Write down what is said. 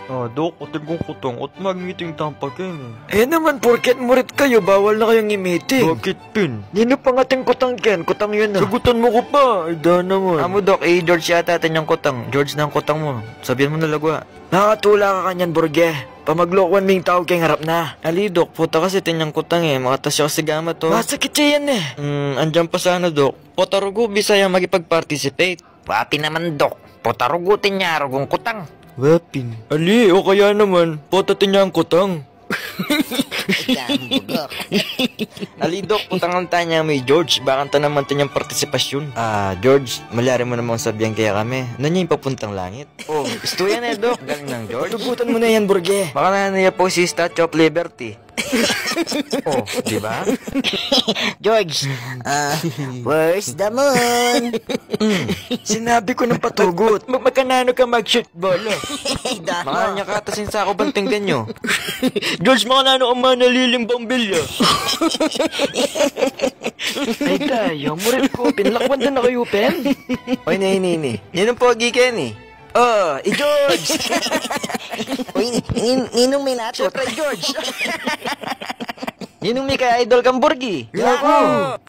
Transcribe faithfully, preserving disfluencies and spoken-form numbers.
Ah, Dok, atin kung kutang, at magngiti tang pa ken. E naman, porket murit kayu, bawal na kayung ngimiti. Bakit pin? Ninu pang atin kutang ken, kutang yu na. Sagutan mu ku pa, ay da naman. Amu, Dok, e George yata atin yang kutang. George na ang kutang mu. Sabian mu na lagwa. Makatula ka kanyan, Burge. Pamaglokuan me ing tau keng arap na. Ali, Dok, pota kasi atin yang kutang e. Makatas ya kasi gamat o. Masakit ya yan e. Hmm, andiyan pa sana, Dok. Pota rugu bisa yang makipag-participate. Wa pin naman, Dok. Pota rugu atin ya rugung kutang. Wa pin. Ali, o kaya naman, pota atin yang kutang. Ay, gamu, Dok. Ali, Dok, kutangan ta ne mu i George. Bakanta naman atin yang partisipasyun. Ah, George, malyari mu namang sabian kekami, nanu ya ing papuntang langit? O, istu yan e, Dok. Galing nang George. Tugutan mu na yan, Burge. Makananu ya pu si Statue of Liberty. O, di ba? George, ah, where's the moon? Mm. Sinabi ku nang patugut. Mag-, makananu ka mag-shoot bola? Makananu ka atasin sako banting ganyu? George, makananu ka manaliling bambilya? Ay, dayu, murit ku pin, lakwan da na kayu pin. O, ini, ini, ini. Ninung pogi keni? O, i George! O, ini, ini, ninung mi natut? Siyempre, George! Ninung mi ka-idol kang Burgi? Gago!